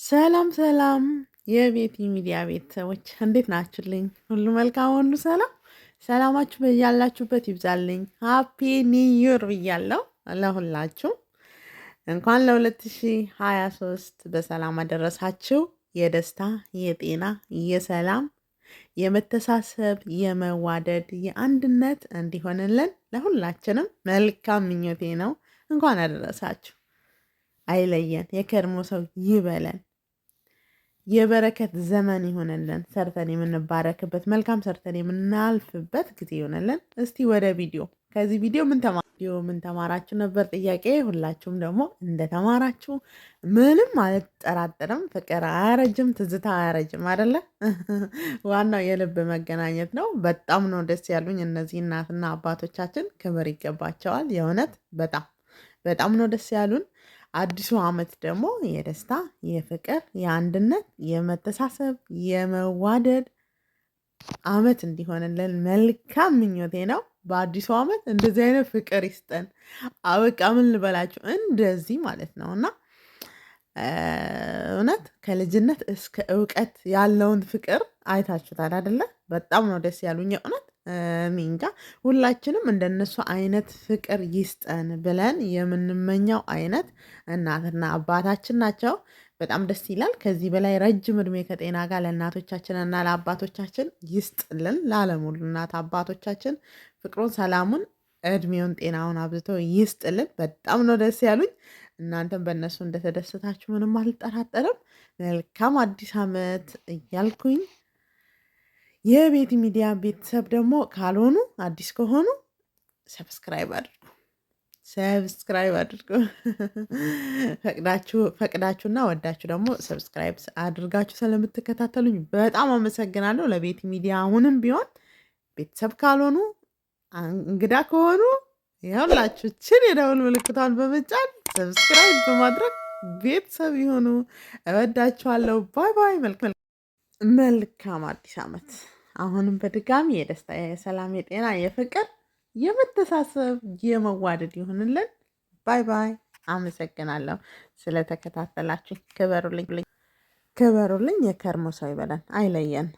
ሰላም ሰላም የቤቲ ሚዲያ ቤተሰቦች እንዴት ናችሁልኝ? ሁሉ መልካም፣ ሁሉ ሰላም። ሰላማችሁ በያላችሁበት ይብዛልኝ። Happy New Year ብያለሁ ለሁላችሁ። እንኳን ለ2023 በሰላም አደረሳችሁ። የደስታ፣ የጤና፣ የሰላም፣ የመተሳሰብ፣ የመዋደድ፣ የአንድነት እንዲሆንልን ለሁላችንም መልካም ምኞቴ ነው። እንኳን አደረሳችሁ። አይለየን፣ የከርሞ ሰው ይበለን። የበረከት ዘመን ይሆንልን። ሰርተን የምንባረክበት፣ መልካም ሰርተን የምናልፍበት ጊዜ ይሆንልን። እስቲ ወደ ቪዲዮ፣ ከዚህ ቪዲዮ ምን ተማራችሁ ነበር ጥያቄ። ሁላችሁም ደግሞ እንደተማራችሁ ምንም አልጠራጠርም። ፍቅር አያረጅም፣ ትዝታ አያረጅም አይደለ? ዋናው የልብ መገናኘት ነው። በጣም ነው ደስ ያሉኝ እነዚህ እናትና አባቶቻችን፣ ክብር ይገባቸዋል። የእውነት በጣም በጣም ነው ደስ ያሉን። አዲሱ ዓመት ደግሞ የደስታ፣ የፍቅር፣ የአንድነት፣ የመተሳሰብ፣ የመዋደድ ዓመት እንዲሆንልን መልካም ምኞቴ ነው። በአዲሱ ዓመት እንደዚህ አይነት ፍቅር ይስጠን። አበቃ ምን ልበላችሁ፣ እንደዚህ ማለት ነው። እና እውነት ከልጅነት እስከ እውቀት ያለውን ፍቅር አይታችሁታል አይደለ? በጣም ነው ደስ ያሉኝ እውነት። እኔ እንጃ፣ ሁላችንም እንደነሱ አይነት ፍቅር ይስጠን ብለን የምንመኘው አይነት እናትና አባታችን ናቸው። በጣም ደስ ይላል። ከዚህ በላይ ረጅም እድሜ ከጤና ጋር ለእናቶቻችን እና ለአባቶቻችን ይስጥልን። ለዓለም ሁሉ እናት አባቶቻችን ፍቅሩን፣ ሰላሙን፣ እድሜውን፣ ጤናውን አብዝቶ ይስጥልን። በጣም ነው ደስ ያሉኝ። እናንተም በእነሱ እንደተደሰታችሁ ምንም አልጠራጠርም። መልካም አዲስ ዓመት እያልኩኝ የቤቲ ሚዲያ ቤተሰብ ደግሞ ካልሆኑ፣ አዲስ ከሆኑ subscribe አድርጉ። Subscribe አድርጉ። ፈቅዳችሁና ወዳችሁ ደግሞ subscribe አድርጋችሁ ስለምትከታተሉኝ በጣም አመሰግናለሁ። ለቤቲ ሚዲያ አሁንም ቢሆን ቤተሰብ ካልሆኑ፣ እንግዳ ከሆኑ፣ ይኸውላችሁ ችን የደውል ምልክቷን በመጫን subscribe በማድረግ ቤተሰብ ይሁኑ። እወዳችኋለሁ። Bye bye። መልካም አዲስ ዓመት። አሁንም በድጋሚ የደስታ፣ የሰላም፣ የጤና፣ የፍቅር፣ የመተሳሰብ፣ የመዋደድ ይሁንልን። Bye bye። አመሰግናለሁ ስለተከታተላችሁ። ክበሩልኝ፣ ክበሩልኝ። የከርሞ ሰው ይበለን፣ አይለየን።